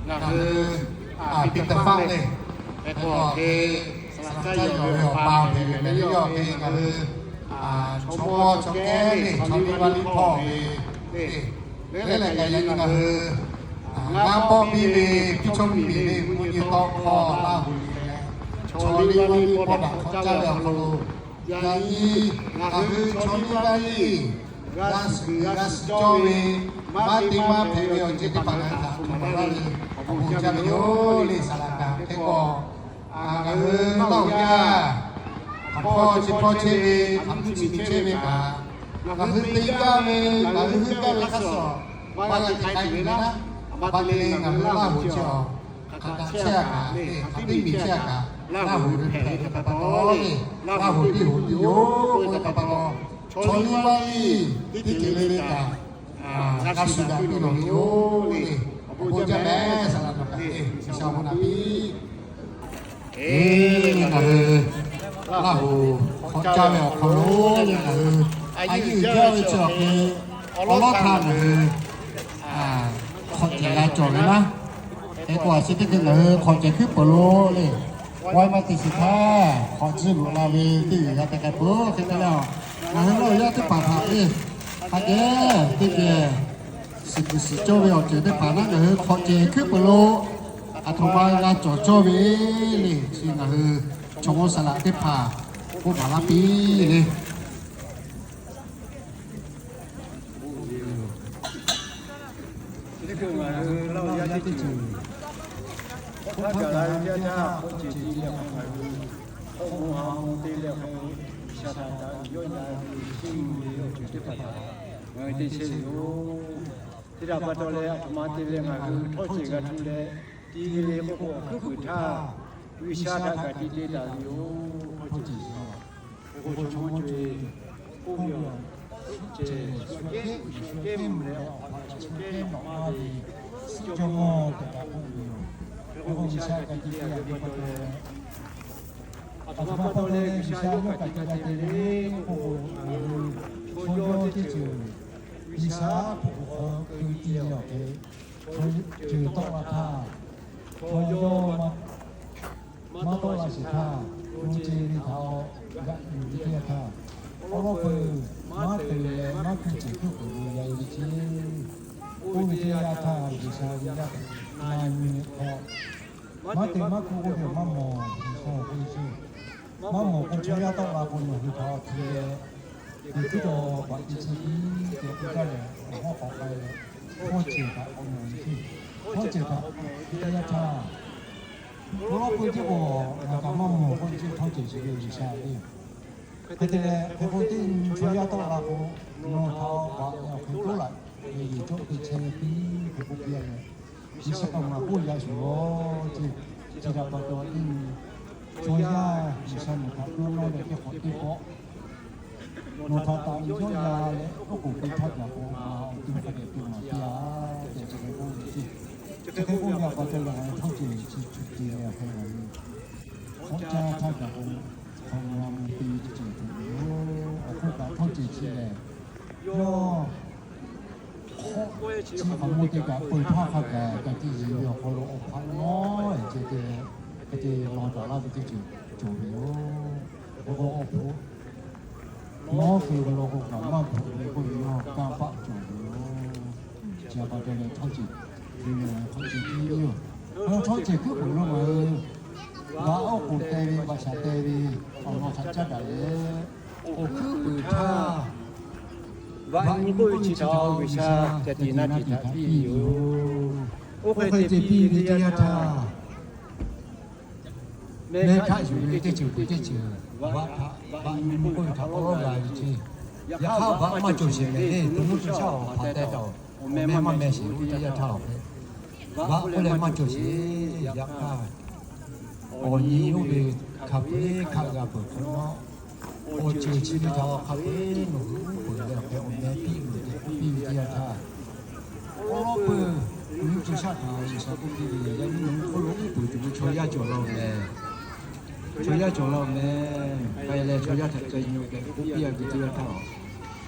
Ngaˬ hui a piˇ teˇ faˆ le, hk'e k'o hk'e, saˍ laꞈ caˇ yaw ve awˬ pa hpehꞈ ve mehˍ le. Yawˇ hk'e ngaˬ hui chaw mawˇ chaw kehˉ le, chaw liˇ vaˇ liˇ hpawˇ ve le, lehˬ lehˬ kaꞈ yaꞈ nyi ngaˬ hui ngaˇ pawˆ piˇ ve piˇ chaw miˬ miˬ le, mvuhˇ nyi tawˆ hkawˇ Laˇ huˍ leh, chaw liˇ vaˇ liˇ hpawˇ htaꞈ hk'awꞈ caˇ ve awˬ hk'aw lo, yaꞈ nyi ngaˬ hui chaw liˇ vaˇ liˇ g'a suh g'a suh cawˇ ve, maˇ te maˇ hpehꞈ ve awˬ ceuˬ teˇ hpaˍ ngaˬ hui htaꞈ hk'aˬ ma laˇ ve awˬ bon jaˇ ve yoˬ le. Saˍ laꞈ kaꞈ hk'e k'o, ngaˬ hui Laˇ huˍ yaˇ hk'aˬ hpawˇ chi hpawˇ chehˇ ve, hk'aˬ mvuhˇ chi miˬ chehˇ ve kaꞈ, ngaˬ hui te gaˇ ve, ngaˬ hui heuˆ gaˇ ve hk'a shuˍ, maˇ g'a te k'ai tuˬ ve naˉ, a ma te le ngaˬ hui Laˇ huˍ chi awˬ hk'aˬ htaꞈ chehˇ a kaꞈ le, hk'aˬ teˇ miˬ chehˇ a kaꞈ, Laˇ huˍ ve hpehꞈ ve pa taw le, Laˇ huˍ teˇ huˍ piˇ yoˬ k'oˆ ve pa taw, chaw liˇ vaˇ liˇ teˇ ceuˬ le le kaꞈ, g'a shuˍ daꞈ piˇ lawˬ ve yoˬ le. Awˬ bon jaˇ mehˍ. Saˍ laꞈ kaꞈ le, G'uiˬsha awˬ bon naꞈ piˇ. Eˬ, ngaˬ hui Laˇ huˍ hk'awꞈ caˇ ve awˬ hk'aw lo le, ngaˬ hui a yeˇ uiˍ jaˇ ve chi awˬ hk'e, awˬ lawˉ htaˇ ngaˬ hui hk'awꞈ cehˬ g'a cawˬ ve naˉ, hk'e k'o a chi teˇ hkui ngaˬ hui hk'awꞈ cehˬ hkuiˉ peuˬ lo le, k'awehˇ maˇ te shiˍ htaˇ hk'awꞈ tcuhˉ loꞈ la ve teˇ g'uiˬ g'a te k'ai peuˬ. Hk'e te leh, ngaˬ hui Laˇ huˍ yaˇ teˇ hpaˍ htaꞈ le, hk'a geh teˇ geh shiˍ kuiˬ shiˍ cawˇ ve awˬ ceuˬ teˇ hpaˍ naˉ ngaˬ hui hk'awꞈ cehˬ hkuiˉ peuˬ lo aˬ htoꞈ ma g'a cawˬ cawˇ ve le, chi ngaˬ hui chaw mawˇ saˍ laꞈ teˇ hpaˍ k'oˆ maˍ laˇ piˇ le. Teˇ hkui ngaˬ hui Laˇ huˍ yaˇ teˇ ceuˬ hk'oˆ htaˇ gaˬ la ve teˇ yanˇ htaˇ, hk'awꞈ cehˬ te leh hk'aw ngaˬ hui hk'awꞈ mvuh ha mvuh te leh hk'aw, G'uiˬsha htaꞈ daꞈ ve yawˇ yaꞈ ve shinˉ nyi ve awˬ ceuˬ teˇ hpaˍ htaꞈ ngaˬ hui te chehˇ ve yoˬ. Te htaꞈ pa taw leh, aˬ htoꞈ ma te leh ngaˬ hui htawˇ cehˬ g'a htu leh, ti ve le k'oˆ k'o, awˬ hkuiˉ puiˍ htaˇ G'uiˬsha htaꞈ kaꞈ te te taˍ ve yoˬ. Htawˇ cehˬ, hk'e k'o chaw mawˇ co-e k'oˆ ve, cehˬ shu kehˉ, shu kehˉ mvuh leh awˬ hpaꞈ shu kehˉ awˬ maˇ ve, suhˉ cawˇ mawˇ tehꞈ kaꞈ k'oˆ ve yoˬ. Hk'e k'o G'uiˬsha kaꞈ te te ve pa taw leh, aˬ htoꞈ ma pa taw leh G'uiˬsha yawˇ kaꞈ te g'a te ve le k'oˆ k'o, ngaˬ hui chaw yawˇ teˇ ceuˬ G'uiˬsha hpu k'o hk'aw keu ti leh awˬ hk'e, chaw ceuˬ tawˆ la htaˇ, chaw yawˇ maˇ tawˆ la sheˍ htaˇ, co ce ve htaꞈ g'aꞈ yuˬ ve teˇ yanˇ htaˇ, awˉ lawˉ peuˬ maˇ te leh maˇ hkuiˇ cehˬ hkuiˉ peuˬ ve yaꞈ ve ce. Oˇ ve teˇ yanˇ htaˇ G'uiˬsha ve yaˇ na nyi hk'aw, maˇ te maˇ hkuiˇ k'oˆ ve maˇ mawˬ, G'uiˬsha awˬ hk'aw ce maˇ mawˬ k'o, chaw yaˇ tawˆ la k'o, nawˬ hui htaꞈ awˬ hk'e leh, yehˬ hkuiˉ dawˬ baꞈ te chehˇ piˇ tehꞈ k'oˆ gaˇ leh, awˬ hawˉ k'awꞈ k'ai leh, htawˇ cehˬ htaꞈ k'awꞈ mawˬ ve ce. Htawˇ cehˬ htaꞈ k'awꞈ mawˬ ve teˇ yanˇ htaˇ, awˉ lawˉ peuˬ teˇ k'o, ngaˬ kaꞈ maˇ mawˬ k'oˆ ve ce, htawˇ cehˬ chi ve G'uiˬsha ve. Hk'e te leh, hk'e k'o teˇ nyi chaw yaˇ tawˆ la k'o, nawˬ htaꞈ awˬ hk'e k'oˆ laꞈ ve yehˬ cawˇ te chehˇ piˇ hk'e k'oˆ piˇ a leh, G'uiˬsha kaꞈ maˍ k'oˆ yaꞈ shuˍ law ce. Chi htaꞈ pa taw teˇ nyi chaw yaˇ G'uiˬsha nawˬ htaꞈ dawˇ nawˇ leh teˇ hk'awꞈ teˇ hk'awꞈ nawˬ htaꞈ taꞈ yawˇ ya leh, oˉ k'oˍ pui htaˇ kaꞈ k'o, ngaˬ awˬ to hk'a dehꞈ to maˍ piˇ a tehꞈ chi hk'e k'oˆ ve ce. Chi hk'e k'oˆ ve pa taw leh, ngaˬ hui htawˇ cehˬ chi tuˬ te leh hk'e ngaˬ hui hk'awꞈ caˇ htaˇ kaꞈ k'o, hk'awꞈ mvuh ha mvuh te ve teˇ ceuˬ tuˬ ve yoˬ. Awˬ hk'oˆ kaꞈ htawˇ cehˬ chi lehˬ, yawˇ hk'awꞈ chi hk'awꞈ mvuh te kaꞈ peu htaˇ hk'a gaˬ ka tiꞈ yeˬ ve awˬ hk'aw lo awˬ hpaꞈ nawˉ ehˉ ceh te, hk'e te law taˍ laˇ ve teˇ ceuˬ cawˬ ve yoˬ. Awˬ hk'aw awˬ hpaꞈ nawˉ keu ve law k'o, kaꞈ maˇ bvuhꞈ ve k'oˆ ve yoˬ. Kanˇ paˆ cawˬ ve yoˬ. Chi pa taw leh htawˇ cehˬ ve lehˬ, htawˇ cehˬ piˇ yoˬ. Htawˇ cehˬ hkuiˉ puiˍ lo ngaˬ hui vaꞈ oˉ k'oˍ teh ve, vaꞈ shaˍ teh ve awˬ lawn htaꞈ caˉ daꞈ leh, awˬ hkuiˉ puiˍ htaˇ vaꞈ nyi k'oˆ ve chi htaꞈ G'uiˬsha ca tiꞈ na tiꞈ htaꞈ piˇ ve yoˬ. Oˇ hk'e te piˇ ve teˇ yanˇ htaˇ, mehˇ hkaˆ yuˬ ve teˇ ceuˬ peuˬ teˇ ceuˬ, vaꞈ htaꞈ vaꞈ nyi k'oˆ ve htaꞈ k'awꞈ g'a ve ce. Yaꞈ hk'aˇ vaꞈ maˇ cawˬ sheˍ leh, to nuˇ to shaˆ awˬ hpaꞈ teh taˍ-oˬ, awˬ meh maˇ meh sheˍ ve teˇ yanˇ htaˇ awˬ hk'e, vaꞈ k'oˆ leh maˇ cawˬ sheˍ. Yaꞈ hk'aˇ, awˬ nyi oˇ ve hk'a peu-eˬ hkaˆ g'a peuˬ hk'awꞈ nawˉ, awˬ ceuˬ chi ve htaꞈ hk'a peu-eˬ nawˬ hui uˉ peunˍ leh awˬ hk'e awˬ meh piˇ loˬ tehꞈ k'oˆ piˇ ve teˇ yanˇ htaˇ, awˉ lawˉ peuˬ, to nuˇ to shaˆ htaꞈ G'uiˬsha k'oˆ piˇ ve, yaꞈ nyi nawˬ hui hk'oˆ lo uˉ peunˍ tuˬ ve chaw yaˇ cawˬ laˇ-oˬ meh. Chaw yaˇ cawˬ laˇ-oˬ meh. K'ai leh chaw yaˇ htaꞈ ca nyi-oˬ tehꞈ k'oˆ piˇ a ve teˇ yanˇ htaˇ,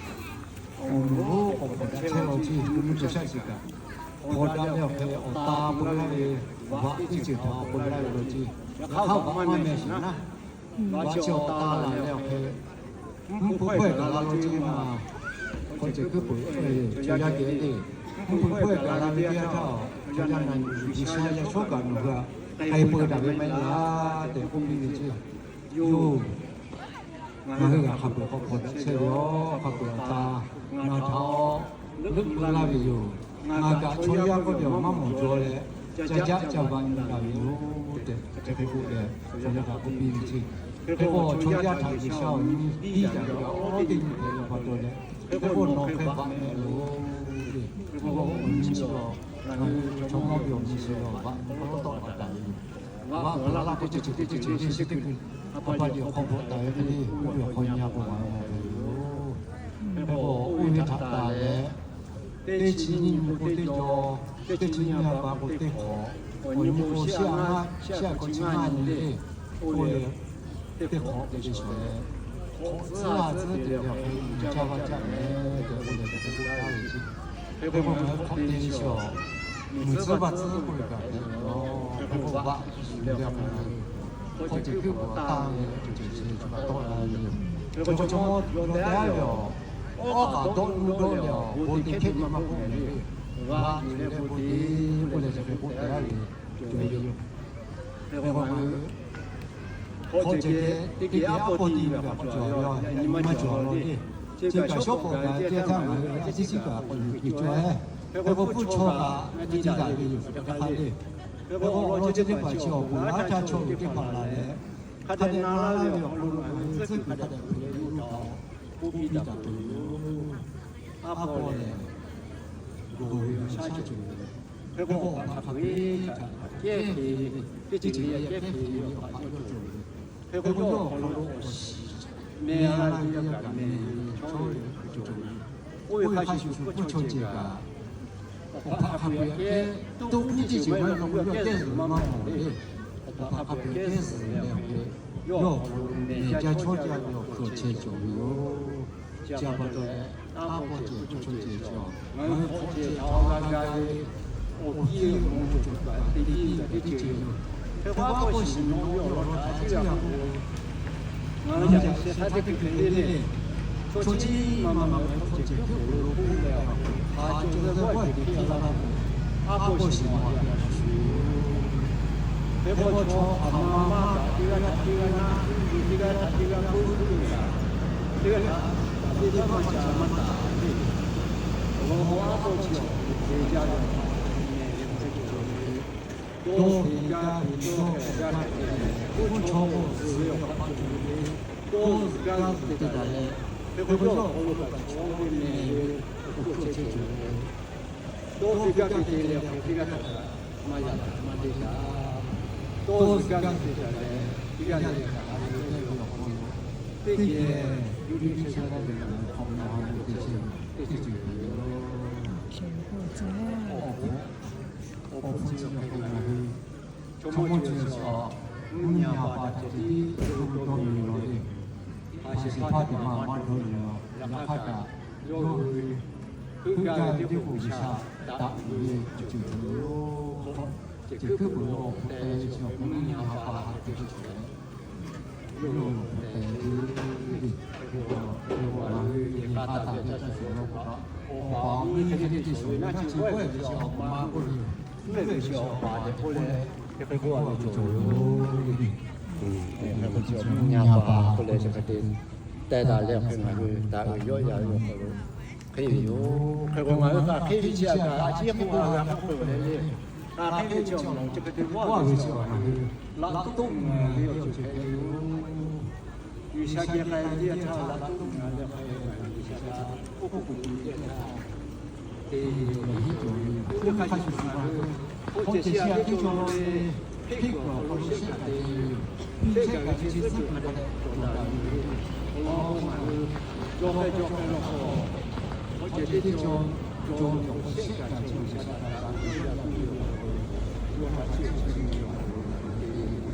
awˬ moˍ lonˉ k'awꞈ k'awꞈ daꞈ chehˇ law ce, to nuˇ to shaˆ chi kaꞈ Awˬ daꞈ leh awˬ hk'e awˬ ta peuˬ laˇ ve, vaꞈ teˇ ceuˬ htaꞈ awˬ peuˬ laˇ ve awˬ ceuˬ, yaꞈ hk'aˇ vaꞈ maˇ meh sheˍ naˉ, vaꞈ chi awˬ ta laˬ leh awˬ hk'e, mvuhˇ hpeuꞈ hpawehˇ kaꞈ la lo ceh maˇ, hk'aw ceh kuiˉ peuˬ, chaw yaˇ geh le, mvuhˇ hpeuꞈ hpawehˇ kaꞈ la ve teˇ yanˇ htaˇ, chaw yaˇ na nyi G'uiˬsha yaꞈ shawˉ kaꞈ nawˬ hui hk'aˬ hk'e peu daꞈ ve maˇ heˆ laˇ tehꞈ k'oˆ piˇ ve ceˇ. Yoˬ. Ngaˬ hui g'a hk'a peu-eˬ k'awꞈ hk'awꞈ daꞈ chehˇ ve yoˬ. Hk'a peu-eˬ awˬ ta ngaˬ htaꞈ leuˆ laˇ ve yoˬ. Ngaˬ kaꞈ chaw yaˇ k'oˆ ve awˬ maˇ mawˬ jaw leh, ca jaˆ ca va nyi daꞈ ve yoˬ tehꞈ hk'e k'oˆ leh, chaw yaˇ htaꞈ k'oˆ piˇ ve ceˇ. Hk'e k'o chaw yaˇ htaꞈ G'uiˬsha awˬ nyi piˇ daꞈ ve awˬ teˇ nyi hpehꞈ ve pa taw leh, hk'e k'o nawˬ hk'e vaꞈ meh loˬ le. Hk'e k'o awˬ nyi chi lawˬ, ngaˬ hui chaw mawˇ ve awˬ nyi chi lawˬ vaꞈ hk'aw lo tawˆ la taˍ ve yoˬ. Vaꞈ hk'aw laˇ k'o teˇ ceuˬ teˇ ceuˬ le, shi teˇ kuiˬ a pa liꞈ awˬ hk'aw bvuhꞈ taˍ ve le, oˇ ve awˬ hk'aw nyi a k'o maˍ ve yoˬ. Hk'e k'o oˇ ve htaꞈ taˍ leh, teˇ chi nyiˇ nyi k'o teˇ jaw, teˇ chi nyiˇ a pa k'o teˇ hk'awꞈ, awˬ nyi k'o shehˆ a ngaˇ, shehˆ a hk'awꞈ chi ngaˇ nyi le, oˇ ve teˇ hk'awꞈ teˇ shawˍ leh, hk'awꞈ tcuhˉ a tcuhˉ te leh awˬ hk'e ca vaˇ caˆ meh tehꞈ k'oˆ leh hk'e k'oˆ taˍ ve ceˇ. Hk'e k'o ngaˬ hui hk'awꞈ te ve chi awˬ, muiˬ tcuhˉ vaˇ tcuhˉ k'oˆ ve kaꞈ hpehꞈ ve yoˬ. Hk'e k'o vaꞈ yuˬ leh awˬ hk'e hk'aw ceh kuiˉ k'awꞈ taˇ ve awˬ ceuˬ chi hk'e tawˆ la ve yoˬ. Hk'e k'o chaw mawˇ yawˇ te a ve awˬ, awˉ k'aꞈ dawˆ nuˇ dawˆ leh awˬ bon te hkehˉ ve maˇ k'oˆ meh le, vaꞈ yuˬ leh bon te k'oˆ leh chi hk'e k'oˆ te a ve yoˬ. Hk'e k'o ngaˬ hui hk'awꞈ ceh geh teˇ geh aˉ pawˇ ti ve kaꞈ cawˬ ve, yaꞈ nyi maˇ cawˬ le. Chi kaꞈ shawˉ k'awꞈ gaˬ ceh htaˇ ngaˬ hui a ciˉ ciˉ kaꞈ k'awꞈ yuˬ tuˬ cawˬ-e. Hk'e k'o pfuhˇ chaw kaꞈ a ciˉ daꞈ ve yoˬ hk'e hk'a le. Hk'e k'o awˬ lawn chi teˇ hpaˍ chi awˬ pon laˇ htaˇ chaw uiˍ teˇ hpaˍ laˬ leh, hk'a dehꞈ na laˇ ve awˬ hk'aw lo ngaˬ hui tcuhˉ kuiˬ hk'a dehꞈ peuˬ leh yawˇ htaꞈ k'oˆ piˇ daꞈ tuˬ yoˬ. Aˉ pawˇ lehˬ, gawˬ ve G'uiˬsha cawˬ ve. Hk'e k'o awˬ hk'aˇ hk'a peu-eˬ htaꞈ kehˉ hk'e, teˇ ceuˬ le kehˉ hk'e ve awˬ hk'aˇ yawˇ cawˬ ve. Hk'e k'o yawˇ awˬ hk'aw lo awˬ shiˍ meh a la ve yaˇ kaꞈ meh ve chaw ve hk'e cawˬ ve. Oˇ ve hk'a shuˍ shuˍ k'oˆ chaw ceuˬ kaꞈ, awˬ hk'aˇ hk'a peu-eˬ kehˉ, toˇ uˉ teˇ ceuˬ maˇ heˆ law k'o yawˇ kehˉ zuhꞈ maˇ mawˬ le. Awˬ hk'aˇ hk'a peu-eˬ kehˉ zuhꞈ leh awˬ hk'e, yawˇ awˬ hk'aw lo meh jaˇ chawˇ jaˇ ve awˬ hk'aw chehˇ cawˬ ve yoˬ. Chi a pa taw leh, aˉ pawˇ ceh k'oˆ chaw ceuˬ chi a, ngaˬ hui hk'awꞈ ceh htaꞈ g'a ga ve awˬ tiˉ awˬ mawˇ cawˬ kaꞈ te piˇ ve kaꞈ teˇ ceuˬ yoˬ. Hk'e k'o aˉ pawˇ shiˍ nawˬ ve awˬ lawn htaꞈ a ciˉ g'a k'o, ngaˬ hui yaꞈ sheh htaˇ teˇ hkui hk'e le le, chaw chi maˇ maˇ maˇ ve hk'awꞈ ceh hkui k'oˆ lo k'oˆ leh, a cawˬ ve g'awˇ teꞈ hk'e la la k'o, aˉ pawˇ shiˍ nawˬ a yaꞈ shuˍ yoˬ. Hk'e k'o chaw hk'aˬ ma maˇ maˇ kaꞈ teˇ g'aˇ htaꞈ teˇ g'aˇ naˇ, teˇ g'aˇ htaꞈ teˇ g'aˇ k'oˆ k'oˆ ve kaꞈ, teˇ g'aˇ htaꞈ teˇ g'aˇ maˇ ca maˇ taˍ ve, awˬ lawn k'o aˉ pawˇ chi awˬ hk'e jaˇ ve awˬ hk'aw lo meh ve hk'e cawˬ ve. Dawˇ ve gaˇ ve dawˇ ve gaˇ ve, oˇ chaw k'o zuhˬ ve awˬ hk'aw lo ve, dawˇ ve gaˇ ve te taˍ leh, hk'e k'o yawˇ awˬ hk'aw lo kaꞈ chaw ve meh ve awˬ hk'aw lo chehˇ cawˬ ve. Dawˇ ve gaˇ ve te leh hk'e teˇ g'aˇ htaꞈ maˇ yaꞈ maˇ te taˍ. Dawˇ ve gaˇ ve te taˍ leh, teˇ g'aˇ leh teˇ g'aˇ htaꞈ a ve teˇ ve awˬ hk'aw lo, teˇ geh yuˇ yuˇ shehˇ shehˇ gaˇ ve awˬ hk'aw lo a ve teˇ ceuˬ teˇ ceuˬ yoˬ. Awˬ hpfuhˇ chi awˬ hk'e ngaˬ hui chaw mawˇ ceuˬ chi a, mvuhˇ nyi a pa htaꞈ ceh tiˉ dawˇ dawˇ nyi law le. A shehˍ hpaˇ teˇ maˇ maˇ dawˇ nyi law. Yaꞈ hk'aˇ kaꞈ yawˇ hui heuˆ gaˇ ve teˇ k'oˍ G'uiˬsha daꞈ ve awˬ ceuˬ cawˬ ve yoˬ. Ceh kuiˉ peuˬ ve awˬ hk'aw lo te ve chi awˬ hk'aw mvuhˇ nyi a pa htaꞈ ceh tiˉ cawˬ ve yoˬ. Yawˇ hui awˬ hk'aw lo te ve le. Ngaˬ hui yehˬ k'a taˍ ve caˇ shuˍ shuˍ law k'o, awˬ pa awˬ miˇ hk'e te te cawˬ ve naˉ chi k'oˆ ve chi awˬ ma k'oˆ ve yoˬ. Mvuhˇ ve chi awˬ pa tehꞈ k'oˆ leh, hk'e k'oˆ a ve cawˬ ve yoˬ. Mvuhˇ nyi a pa k'oˆ leh chi hk'e te teh daꞈ leh hk'e ngaˬ hui daꞈ ve yawˇ yaꞈ ve awˬ hk'aw lo hk'e ve yoˬ. Hk'e k'o ngaˬ hui hk'aˬ hk'e ve chi a kaꞈ a ciˉ k'oˆ a g'a k'oˆ peuˬ leh le. Hk'aˬ hk'e ve chi awˬ mawˬ chi hk'e te k'oˆ a ve chi a ngaˬ hui laꞈ toˆ ngaˬ ve awˬ ceuˬ hpehꞈ ve yoˬ. G'uiˬsha geh k'ai ve teˇ yanˇ htaˇ laꞈ toˆ ngaˬ leh k'ai ve G'uiˬsha oˉ k'oˍ pui teˇ yanˇ htaˇ te ve awˬ hiˉ cawˬ ve yoˬ. Oˇ ve hk'a shuˍ shuˍ ngaˬ hui hk'aw ceh chi a teˇ cawˬ law ve, hpeˆ kuiˬ awˬ hk'aw lo shehˆ kaꞈ te ve yoˬ. Hpeˆ kaꞈ ve chi tcuhˉ kuiˬ hk'a dehꞈ cawˬ daꞈ ve yoˬ. Awˬ lawn k'o ngaˬ hui jawˇ hk'e jawˇ hk'e law k'o, hk'aw ceh teˇ cawˬ, cawˬ ve awˬ hk'aw shehˆ kaꞈ chi G'uiˬsha htaꞈ g'a ve yaˇ piˇ ve awˬ hk'aw lo, yawˇ hk'a chiˇ chi ve awˬ hk'aw lo te ve yoˬ.